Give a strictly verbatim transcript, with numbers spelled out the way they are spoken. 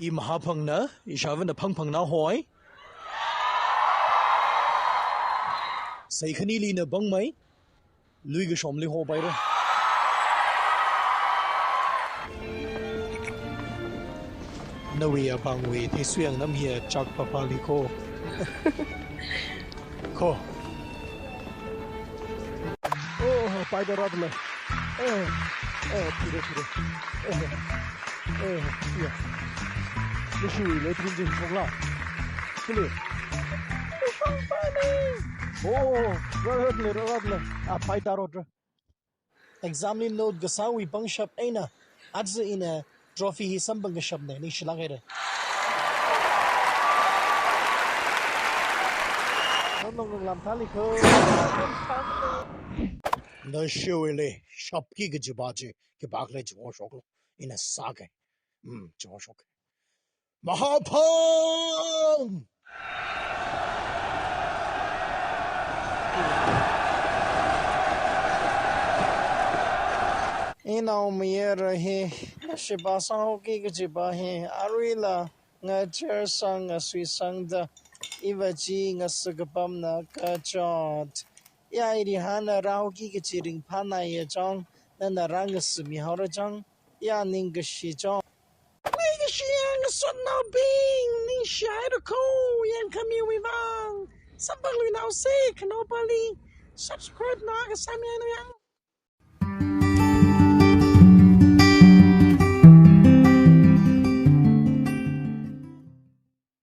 I mahaphangna, ishāvāna phangphangna hoi. Saikhani lina bangmai, lui kashomli hopaira. Nawui apāngwui theisuyang nam hiya chak papali ko. Ko. Oh, paida ratla. Eh, eh, pire, pire. Eh, eh, iya. Nishiwui le trinjin chokla. Pire. Oh, ratla, ratla. Ah, paida rotra. Exam li note kasāwui pangshap eina, aja ina trophy hi samphang kashapna, ningshilāk haira. Nonong nong lam thali ko. Nashiwuili shapki kajipa chi, khipākhala chingho shoklu. Ina sāka. Hmm, chingho shok. Mahaphang! Inao mayara hi, nashipa sangki kajipa hi, aruila ngacharsang ngasuisangda, iva chi ngasakapamna kachot. Ya irihāna rāki kachi ringphānaiya chong, nana rāngasakmi haora chong, ya ningkashi chong. Leikashi yang ngasotnaobing, ningshi haira ko, yangkhamiwui vang. Samphangluinaosa, khanaopali. Subscribe na kasāmi hainu yang.